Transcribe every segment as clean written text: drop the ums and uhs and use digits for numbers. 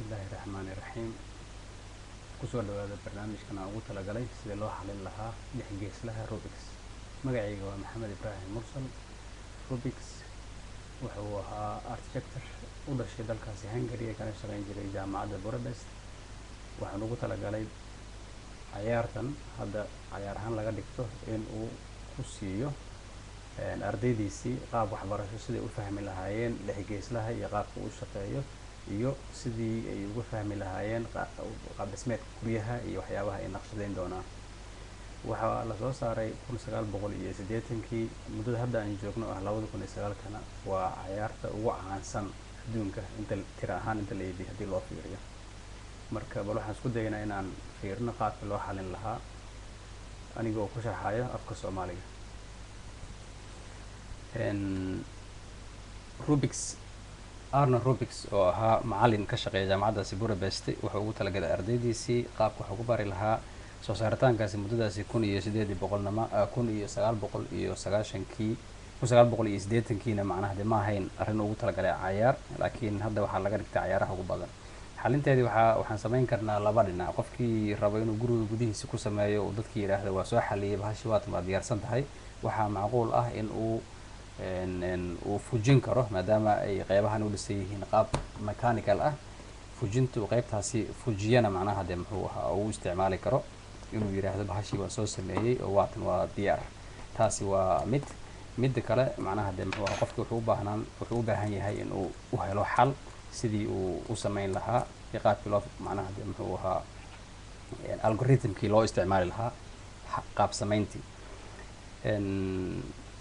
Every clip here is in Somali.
Bismillaahi Raxmaani Raxiim. Kusoo dhawaada barnaamijkan aan ugu talagalay sidii loo xalin lahaa lix geeslaha Rubik's. Magacayga waa Maxamed Ibraahim Mursal. Rubik's wuxuu ahaa architect u dhashay dalkaasi Hungary ee kana shaqeyn jiray jaamacadda Budapest. Waxaan ugu talagalay cayaartan hadda cayaar ahaan laga dhigto in uu ku siiyo ardaydiisii qaab waxbarasho, siday u fahmi lahaayeen lix geeslaha iyo qaabka uu shaqeeyo, iyo sidii ay uga fahmi lahaayeen qaab dhismeedka guryaha iyo waxyaabaha ay naqshadeyn doonaan. Waxaa lasoo saaray 1980-kii. Muddada hadda aan joogno ah 2009-kana waa cayaarta ugu caansan adduunka inta tira ahaan inta la iibiyo haddii loo fiiriyo. Marka bal waxaan isku daynaa inaan fiirino qaabka loo xalin lahaa, anigoo ku sharxayo afka Soomaaliga. Rubik's, Arnold Rubik's, oo ahaa macalin ka shaqeeya jaamacaddaasi Budapest, wuxuu ugu talagalay ardaydiisii qaabka wuxuu ku bari lahaa soo saaritaankaasi muddadaasi kun iyo sideed boqolnama 1990-kii, 1980-kiina. Macnaha de ma ahayn arrin ugu talagalay cayaar, laakiin hadda waxaa laga dhigtay cayaaraha ugu badan. Xalinteedii waxaan samayn karnaa laba dhinac. Qofkii rabo inuu guriga gudihiisa ku sameeyo, uu dadkii yidhaahdo waa soo xaliyay bahashi, waatan waa diyaarsan tahay, waxaa macquul ah in uu fujin karo, maadaama ay qeybahan u dhisan yihiin qaab mechanical ah. Fujintu qeybtaasi fujiyana, macnaha de muxuu ahaa, uu isticmaali karo inuu yidhaahdo bahashii waa soo sameeyey oo waatan waa diyaar. Taasi waa mid. Midda kale, macnaha de muxuu ahaa, qofki wuxuu u baahan yahay in uu u helo xal sidii uu u sameyn lahaa iyo qaabkii loo, macnaha de muxuu ahaa, algorithmkii loo isticmaali lahaa qaab samayntii.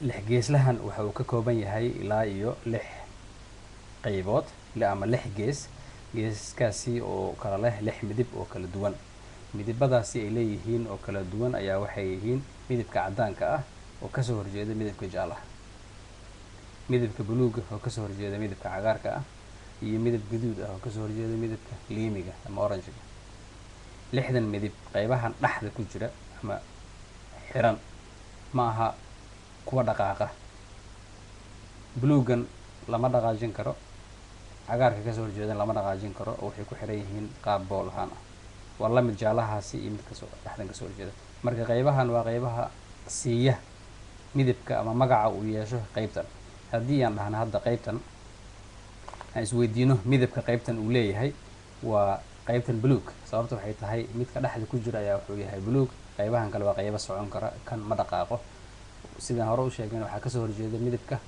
Lix geeslahan waxa uu ka kooban yahay ilaa iyo lix qaybood ama lix gees, geeskaasi oo kala leh lix midib oo kala duwan. Midibadaasi ay leeyihiin oo kala duwan ayaa waxay yihiin midibka caddaanka ah oo kasoo horjeeda midibka jaalaha, midibka buluuga oo kasoo horjeeda midibka cagaarka ah, iyo midib guduud ah oo kasoo horjeeda midibka liimiga ama orange-ga. Lixdan midib qaybahan dhexda ku jira ama xiran ma aha kuwa dhaqaaqa. Buluugan lama dhaqaajin karo, cagaarka kasoo horjeedan lama dhaqaajin karo, oo waxay ku xiran yihiin qaab bool ahaan ah. Waa lamid jaalahaasi iyo mid kasoo dhexdan kasoo horjeeda. Marka qaybahan waa qaybaha siiya midibka ama magaca uu yeesho qeybtan. Haddii aan dhahno hadda qeybtan aan isweydiino midabka qeybtan uu leeyahay, waa qeybtan buluug. Sababta waxay tahay midka dhexda ku jira ayaa wuxuu yahay buluug. Qaybahan kale waa qaybo socon kara, kan ma dhaqaaqo. Sidaan hore u sheegnay, waxaa kasoo horjeeda midabka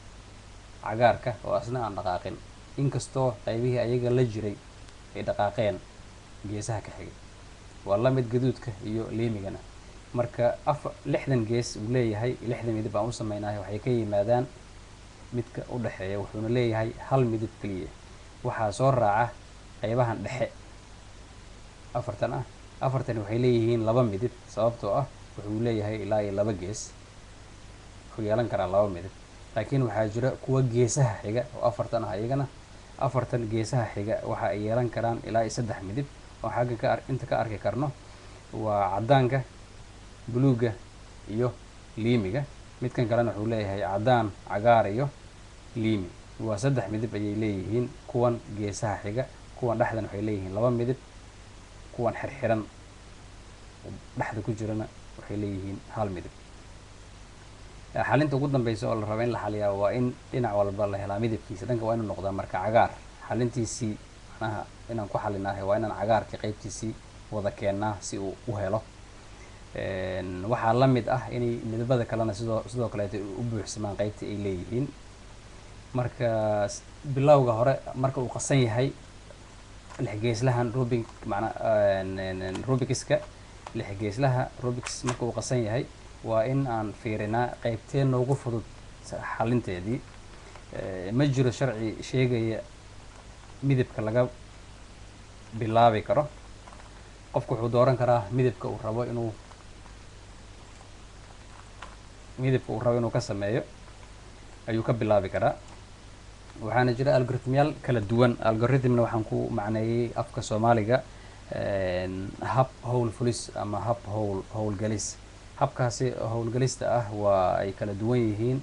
cagaarka oo asna aan dhaqaaqin, inkastoo qaybihii ayaga la jiray ay dhaqaaqeen geesaha ka xigay. Waa la mid gaduudka iyo liimigana. Marka lixdan gees uu leeyahay, lixdan midib aan u sameynahay waxay ka yimaadaan midka u dhexeeya, wuxuuna leeyahay hal midib keliya. Waxaa soo raaca qaybahan dhexe afartan ah. Afartani waxay leeyihiin laba midib, sababtoo ah wuxuu leeyahay ilaa iyo laba gees, wuxuu yeelan karaa laba midib. Laakiin waxaa jira kuwa geesaha xiga oo afartan ah. Iyagana afartan geesaha xiga waxa ay yeelan karaan ilaa iyo saddex midib, oo xagga ka inta ka arki karno waa caddaanka, buluugga iyo liimiga. Midkan kalena wuxuu leeyahay caddaan, cagaar iyo liimi. Waa saddex midib ayay leeyihiin kuwan geesaha xiga. Kuwan dhexdan waxay leeyihiin laba midib, kuwan xirxiran dhexda ku jirana waxay leeyihiin hal midib. Xalinta ugu dambeysa oo la rabo in la xaliyaa waa in dhinac walba la helaa midabkiisa. Dhanka waa inuu noqdaa marka cagaar. Xalintiisii, macnaha inaan ku xalinahay, waa inaan cagaarka qeybtiisii wada keennaa si uu u helo. Waxaa la mid ah inay midabada kalena sidoo kaleeto u buuxsamaan qeybta ay leeyihiin. Marka bilowga hore, marka uu qasan yahay lix geeslahan Rubik, macnaa Rubik's-ka, lix geeslaha Rubik's, marka uu qasan yahay waa in aan fiirinaa qeybtee noogu fudud xalinteedii. Ma jiro sharci sheegaya midabka laga bilaabi karo. Qofku wuxuu dooran karaa midabka uu rabo inuu ka sameeyo ayuu ka bilaabi karaa. Waxaana jira algorithmyaal kala duwan. Algorithmna waxaan ku macneeyey afka Soomaaliga hab howl fulis ama hab howlgalis. Habkaasi howlgalista ah waa ay kala duwan yihiin.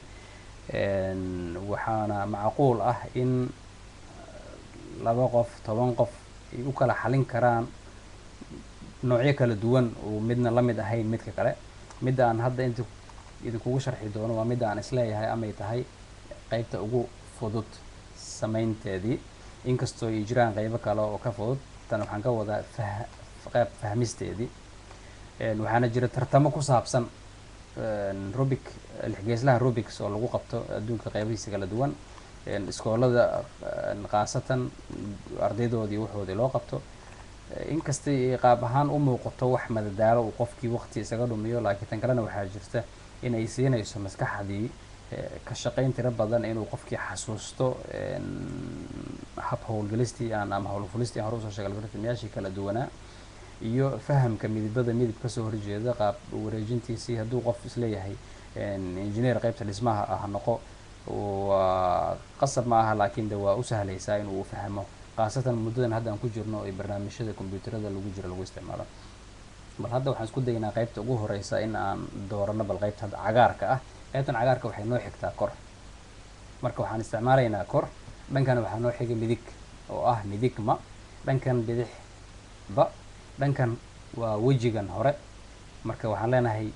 Waxaana macquul ah in laba qof, 10 qof ay u kala xalin karaan noocyo kala duwan oo midna la mid ahayn midka kale. Midda aan hadda inta idinkugu sharxi doono waa midda aan isleeyahay amay tahay qeybta ugu fudud sameynteedii, inkastoo ay jiraan qeybo kale oo ka fudud. Tan waxaan ka wadaa qeyb fahmisteedii. Waxaana jira tartamo ku saabsan Rubik, lixgeeslaha Rubiks, oo lagu qabto adduunka qeybihiisa kala duwan, iskoolada khaasatan ardaydoodii waxoodii loo qabto. Inkastay qaab ahaan u muuqato wax madadaalo uu qofkii waqti isaga dhumiyo, laakiin tan kalena waxaa jirta in ay siinayso maskaxdii ka shaqayn tiro badan, inuu qofkii xasuusto hab howlgelistii aan ama howlfulistii aan hore usoo sheegay, algoritmyaashii kala duwanaa, iyo fahamka midibada midib kasoo horjeeda, qaab wareejintiisii. Hadduu qof isleeyahay engineer qeybta dhismaha ah noqo, waa qasab ma aha, laakiin de waa u sahlaysaa inuu fahmo, khaasatan muddadan hadda aan ku jirno ee barnaamijyada combyuutarada lagu jiro lagu isticmaalo. Bal hadda waxaan isku daynaa qeybta ugu horeysa in aan doorano. Bal qeybta hadda cagaarka ah, qeybtan cagaarka waxay noo xigtaa kor. Marka waxaan isticmaalaynaa kor. Dhankan waxaa noo xiga midig oo ah midig ma, dhankan bidix ba, dhankan waa wejigan hore. Marka waxaan leenahay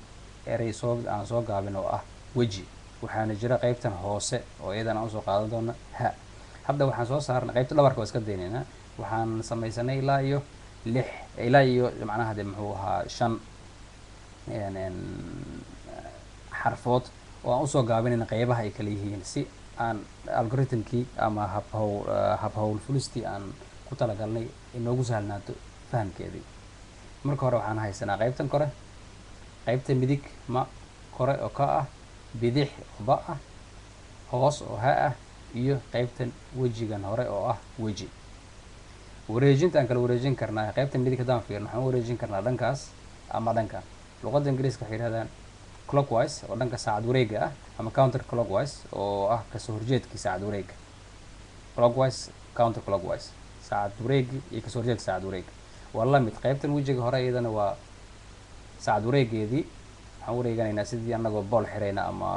erey soo aan soo gaabin oo ah weji. Waxaana jira qeybtan hoose oo iyadana aan usoo qaadan doono ha. Hadda waxaan soo saarnay qeybta dhabarka, waa iska daynaynaa. Waxaan samaysanay ilaa iyo lix, ilaa iyo macnaha de muxuu ahaa shan xarfood oo aan usoo gaabinayna qeybaha ay kala yihiin, si aan algorithmkii ama habhawl habhawl fulistii aan ku talagalnay inoogu sahlnaato fahamkeedii. Marka hore waxaan haysanaa qeybtan kore, qeybta midig ma, kore oo ka ah, bidix oo ba ah, hoos oo ha ah, iyo qeybtan wejigan hore oo ah weji. Wareejinta aan kala wareejin karnaa, qeybta midig haddaan fiirno, waxaan u wareejin karnaa dhankaas ama dhankan. Luqadda Ingiriiska waxay yidhahdaan clockwise oo dhanka saacad wareega ah, ama counter clockwise oo ah kasoo horjeedkii saacad wareega. Clockwise, counter clockwise, saacad wareegi iyo kasoo horjeedka saacad wareega waa la mid. Qeybtan wejiga hore iyadana waa saacad wareegeedii. Waxaan wareeganaynaa sidii anagoo bool xirayna ama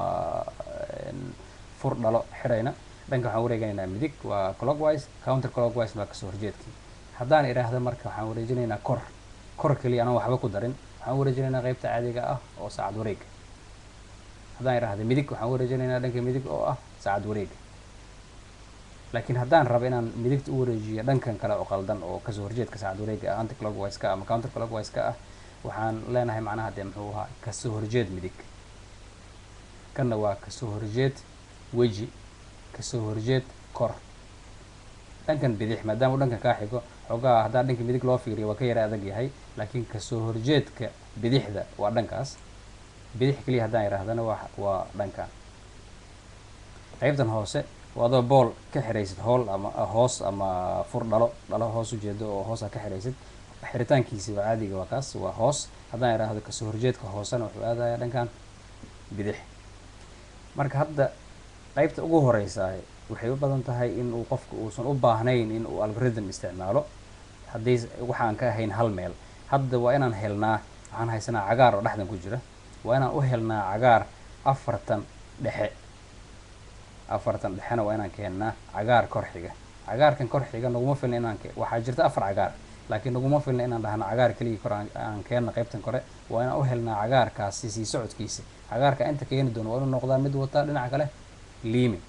fur dhalo xirayna. Dhanka waxaan wareeganaynaa midig waa clockwise, counter clockwise waa kasoo horjeedkii. Haddaan idhaahdo marka waxaan wareejinaynaa kor, kor keliya anaan waxba ku darin, waxaan wareejinaynaa qeybta caadiga ah oo saacad wareega. Haddaan idhaahdo midig, waxaan wareejinaynaa dhanka midig oo ah saacad wareega. Laakiin haddaan rabo inaan midigta u wareejiyo dhankan kale oo qaldan oo kasoo horjeedka saacad wareega ah, anti clockwise ka ama counter clockwise ka ah, waxaan leenahay macnaha dee muxuu ahaa kasoo horjeed midig. Kanna waa kasoo horjeed weji, kasoo horjeed kor. Dhankan bidix maadaama uu dhankan kaa xigo xoogaa, haddaa dhanka midig loo fiiriyo waa ka yara adag yahay, laakiin kasoo horjeedka bidixda waa dhankaas. Bidix keliya haddaan idhaahdana waa dhankan. Qeybtan hoose waa adoo bool ka xiraysid hool ama hoos ama fur dhalo, dhalo hoos ujeedo oo hoosa ka xiraysid. Xiritaankiisi waa caadiga, waa kaas, waa hoos. Haddaan idhaahdo kasoo horjeedka hoosena wuxuu aadaya dhankan bidix. Marka hadda qeybta ugu horeysa waxay u badan tahay in uu qofku uusan u baahnayn in uu algorithm isticmaalo haddii waxaan ka ahayn hal meel. Hadda waa inaan helnaa, waxaan haysanaa cagaar oo dhexdan ku jira. Waa inaan u helnaa cagaar afartan dhexe, afartan dhexena waa inaan keennaa cagaar kor xiga. Cagaarkan kor xiga naguma filna inaan, waxaa jirta afar cagaar, laakiin naguma filna inaan dhahno cagaar keligii kor aan keenna qeybtan kore. Waa inaan u helnaa cagaarkaasi sii socodkiisa. Cagaarka inta keeni doono waa inuu noqdaa mid wataa dhinaca kale liimi.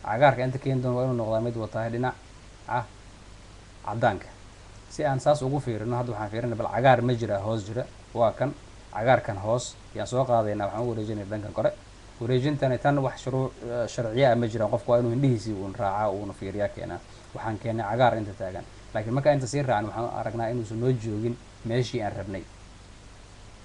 Cagaarka inta keeni doono waa inuu noqdaa mid wataa dhinaca caddaanka. Si aan saas ugu fiirino, hadda waxaan fiirina bal cagaar ma jira hoos jira. Waa kan cagaarkan hoos yaan soo qaadaynaa, waxaan u wareejinaya dhankan kore. Wareejintani tan wax shuruuc sharciya ah ma jiraan, qofku waa inuu indhihiisii uun raacaa, uuna fiiriyaa keenaa. Waxaan keennay cagaar inta taagan, laakiin markaa inta sii raacan waxaan aragnaa inuusan noo joogin meeshii aan rabnay,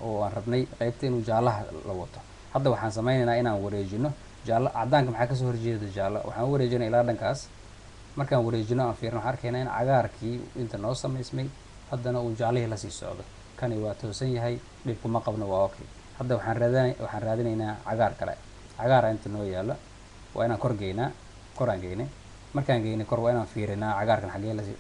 oo aan rabnay qeybta inuu jaalaha la wato. Hadda waxaan sameynaynaa inaan wareejino jaalo. Caddaanka maxaa kasoo horjeeda? Jaalo. Waxaan u wareejinay ilaa dhankaas. Markaan wareejino aan fiirino, waxaan arkaynaa in cagaarkii inta noo samaysmay, haddana uu jaalihii lasii socdo. Kani waa toosan yahay, dhib kuma qabno, waa okay. Hadda waxaan raadinaynaa cagaar kale. Cagaara inta noo yaalo waa inaan kor geynaa. Koraan geynay. Markaan geynay kor, waa inaan fiirinaa cagaarkan xaggee lasii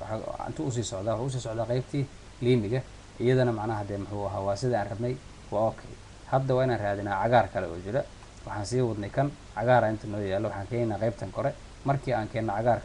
intuu usii socdaa. Wuxuu usii socdaa qeybtii liimiga, iyadana macnaha dee muxuu ahaa waa sida aan rabnay, waa okay. Hadda waa inaan raadinaa cagaar kale oo jira. Waxaan sii wadnay kan cagaara inta noo yaalo, waxaan keenaynaa qeybtan kore. Markii aan keenno cagaarka